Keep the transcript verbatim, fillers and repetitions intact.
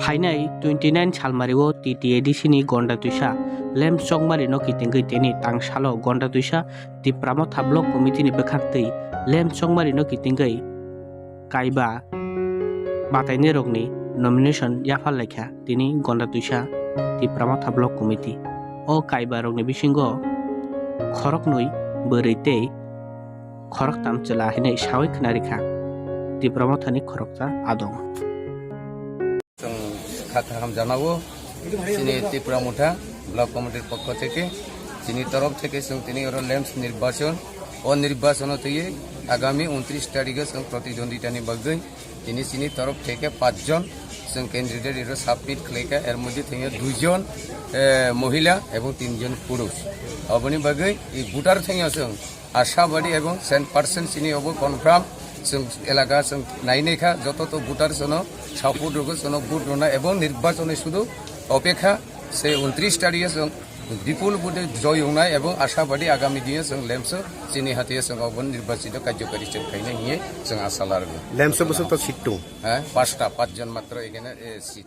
Phainai twenty nine salmario T T A D C ni Gonda Twisa Lem Chongmari no kitingwi tini tangsalo Gonda Twisa Tipra Motha Block Committee ni bwkhak twi Lem Chongmari no kitingwi kaiba batainai rokni nomination yaphar laikha tini Gonda Twisa Tipra Motha Block Committee. O kaiba rokni bisingo khoroknwi bwrwi tei khoroktam chwla hinwi sawi khwnarikha Tipra Mothani khoroksa adong. Chwng kha kaham janao chini Tipra Motha Block Committee pokho theke chini torof theke chwng tini oro lems nirbachon, o nirbachono twiwi agami untris tarikho chwng protidwonditani bagwi tini chini torof theke pachjon chwng candidate iro submit khlaikha, er moddhe thengyo duijon, eh, mohila ebong tinjon purush. Oboni bagwi i voter thengyo chwng ashabadi ebong cent percent chini obo confirm chwng elaka chwng nainai kha, joto to voter sono support rwgo, sono vote rwna ebong nirbachoni sudu opekha se untris tarikhe chwng bipul vote joy wngnai ebong ashabadi agami dino chwng lemso chini hatiyo chwng obo nirbachito karjokari chwng khainai hiye chwng asa larwgo. Lemso bwswk to seat tung? Ha, pasta, pachjon matro ekhane, eh, seat.